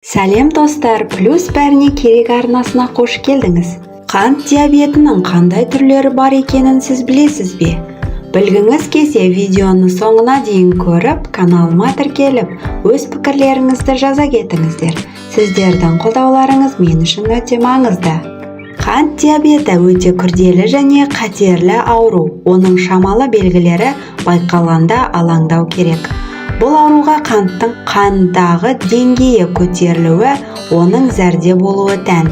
Сәлем, достар! «Плюс бәріне керек» арнасына қош келдіңіз. Қант диабетінің қандай түрлері бар екенін сіз білесіз бе? Білгіңіз келсе, видеоны соңына дейін көріп, каналыма тіркеліп, өз пікірлеріңізді жаза кетіңіздер. Сіздердің қолдауларыңыз мен үшін өте маңызды. Қант диабеті – өте күрделі және қатерлі ауру. Оның шамалы белгілері байқалғанда алаңдау керек. Бұл ауруға қанттың қандағы деңгейі көтерілуі, оның зәрде болуы тән.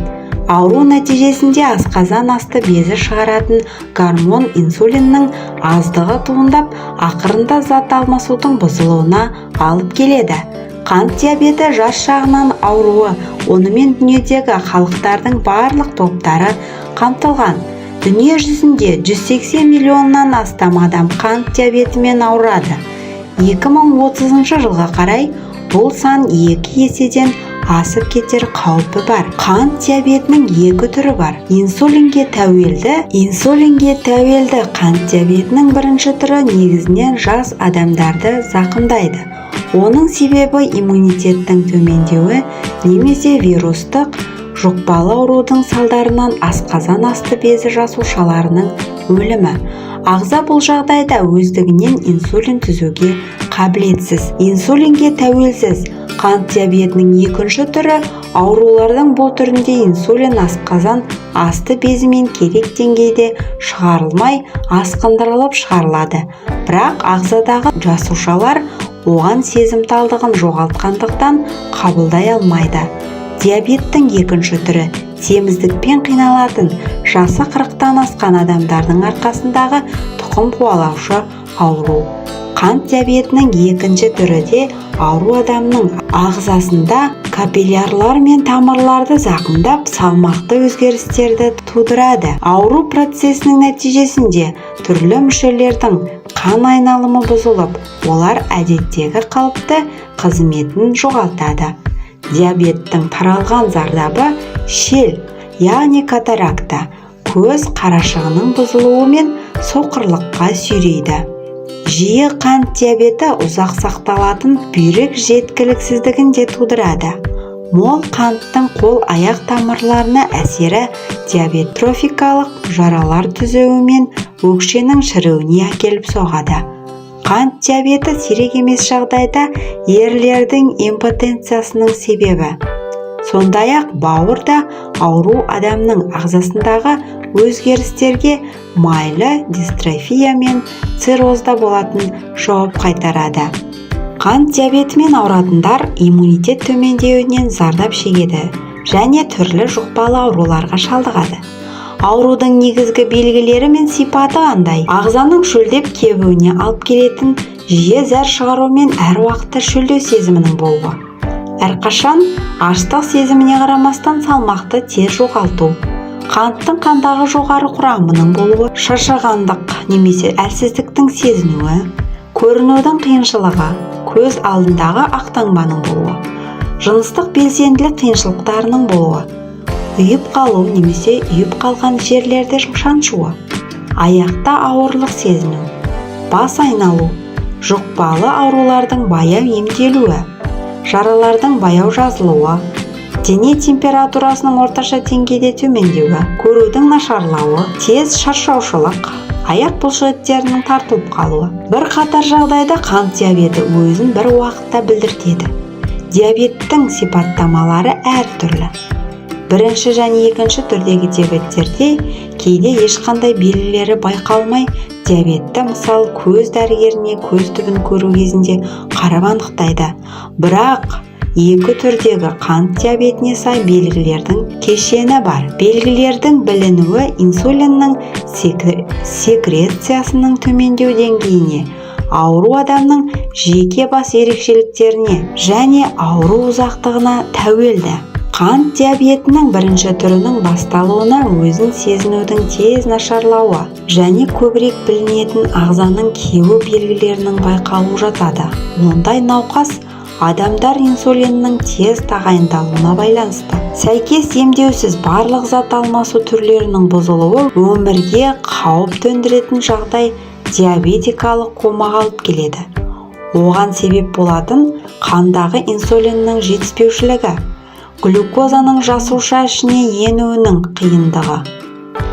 Ауру нәтижесінде асқазан асты безі шығаратын гормон инсулиннің аздығы туындап, ақырында зат алмасудың бұзылуына алып келеді. Қант диабеті – жас жағынан ауруы. Онымен дүниедегі халықтардың барлық топтары қамтылған. Дүние жүзінде 180 миллионнан астам адам қант диабетімен ауырады. 2030 жылға қарай бұл сан екі еседен асып кетер қаупі бар. Қант диабетінің екі түрі бар: инсулинге тәуелді қант диабетінің бірінші түрі негізінен жас адамдарды зақымдайды. Оның себебі иммунитеттің төмендеуі немесе вирустық жұқпалы аурудың салдарынан асқазан асты безі жасушаларының өлімі. Ағза бұл жағдайда өздігінен инсулин түзуге қабілетсіз. Инсулинге тәуелсіз қант диабетінің екінші түрі. Аурулардың бұл түрінде инсулин асқазан асты безімен керек деңгейде шығарылмай, асқындырылып шығарылады, бірақ ағзадағы жасушалар оған сезімталдығын жоғалтқандықтан, қабылдай алмайды. Диабеттің екінші түрі семіздікпен қиналатын жасы 40-тан асқан адамдардың арқасындағы тұқым қуалаушы ауру. Қант диабетінің екінші түрі де ауру адамның ағзасында капиллярлар мен тамырларды зақымдап, салмақты өзгерістерді тудырады. Ауру процесінің нәтижесінде түрлі мүшелердің қан айналымы бұзылып, олар әдеттегі қалыпты қызметін жоғалтады. Диабеттің таралған зардабы шел, яғни катаракта, көз қарашығының бұзылуы мен соқырлыққа сүйрейді. Жиі қант диабеті ұзақ сақталатын бүйрек жеткіліксіздігін де тудырады. Мол қанттың қол аяқ тамырларына әсері диабет-трофикалық жаралар түзуі мен өкшенің шіруіне әкеліп соғады. Қант диабеті сирек емес жағдайда ерлердің импотенциясының себебі. Сондай-ақ бауырда ауру адамның ағзасындағы өзгерістерге майлы дистрофия мен циррозда болатын жауап қайтарады. Қант диабетімен ауыратындар иммунитет төмендеуінен зардап шегеді және түрлі жұқпалы ауруларға шалдығады. Аурудың негізгі белгілері мен сипаты қандай? Ағзаның шөлдеп кебуіне алып келетін жиі зәр шығару мен әр уақытта шөлдеу сезімінің болуы, әрқашан аштық сезіміне қарамастан салмақты тез жоғалту, қанттың қандағы жоғары құрамының болуы, шаршағандық немесе әлсіздіктің сезінуі, көрінудің қиыншылығы, көз алдындағы ақ таңбаның болуы, жыныстық белсенділік қиыншылықтарының болуы, ұйып қалу немесе ұйып қалған жерлерде шаншуы, аяқта ауырлық сезіну, бас айналу, жұқпалы аурулардың баяу емделуі, жаралардың баяу жазылуы, дене температурасының орташа деңгейде төмендеуі, көрудің нашарлауы, тез шаршаушылық, аяқ бұлшықеттерінің тартылып қалуы. Бірқатар жағдайда қант диабеті өзін бір уақытта білдіртеді. Диабеттің сипаттамалары әртүрлі. Бірінші және екінші түрдегі диабеттерде кейде ешқандай белгілері байқалмай, диабетті, мысалы, көз дәрігеріне көз түбін көру кезінде қарап анықтайды. Бірақ екі түрдегі қант диабетіне сай белгілердің кешені бар. Белгілердің білінуі инсулиннің секрециясының төмендеу деңгейіне, ауру адамның жеке бас ерекшеліктеріне және ауру ұзақтығына тәуелді. Қант диабетінің бірінші түрінің басталуына өзін сезінудің тез нашарлауы және көбірек білінетін ағзаның кеуі белгілерінің байқалуы жатады. Ондай науқас адамдар инсулиннің тез тағайындалуына байланысты сәйкес емдеусіз барлық зат алмасу түрлерінің бұзылуы өмірге қауіп төндіретін жағдай – диабетикалық комаға алып келеді. Оған себеп болатын қандағы инсулиннің жетіспеушілігі. Глюкозаның жасуша ішіне енуінің қиындығы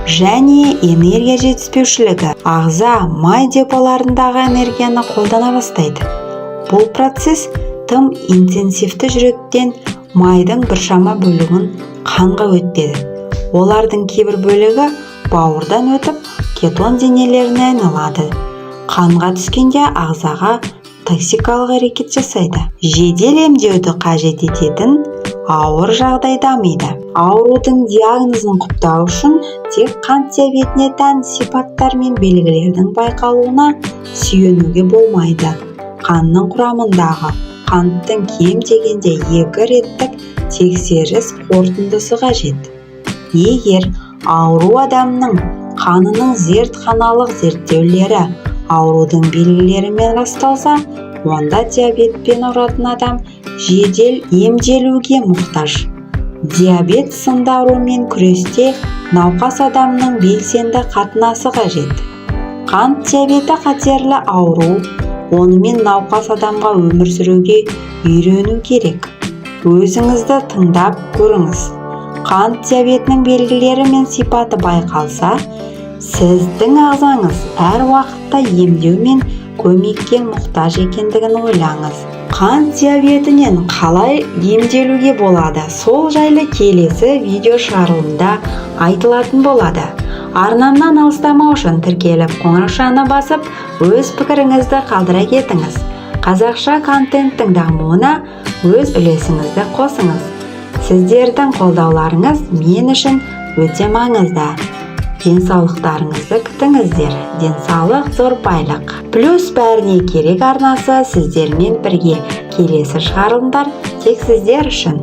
және энергия жетіспеушілігі. Ағза май деполарындағы энергияны қолдана бастайды. Бұл процесс тым интенсивті, жүректен майдың біршама бөлігін қанға өтеді. Олардың кейбір бөлігі бауырдан өтіп, кетон денелеріне айналады. Қанға түскенде ағзаға токсикалық әрекет жасайды. Жедел емдеуді қажет ететін ауыр жағдай дамиды. Аурудың диагнозын құптау үшін тек қант диабетіне тән сипаттар мен белгілердің байқалуына сүйенуге болмайды. Қанның құрамындағы қанттың кем дегенде екі реттік тексеріс қорытындысы қажет. Егер ауру адамның қанының зертханалық зерттеулері аурудың белгілерімен расталса, онда диабетпен ауыратын адам жедел емделуге мұқтаж. Диабет сынды аурумен күресте науқас адамның белсенді қатынасы қажет. Қант диабеті қатерлі ауру, онымен науқас адамға өмір сүруге үйрену керек. Өзіңізді тыңдап көріңіз. Қант диабетінің белгілері мен сипаты байқалса, сіздің ағзаңыз әр уақытта емдеу мен көмекке мұқтаж екендігін ойлаңыз. Қант диабетінен қалай емделуге болады, сол жайлы келесі видео шығарылымда айтылатын болады. Арнамнан алыстамау үшін тіркеліп, қоңыраушаны басып, өз пікіріңізді қалдыра кетіңіз. Қазақша контенттің дамуына өз үлесіңізді қосыңыз. Сіздердің қолдауларыңыз мен үшін өте маңызды. Денсаулықтарыңызды күтіңіздер. Денсаулық – зор байлық. Плюс бәріне керек арнасы сіздермен бірге. Келесі шығарылымдар тек сіздер үшін.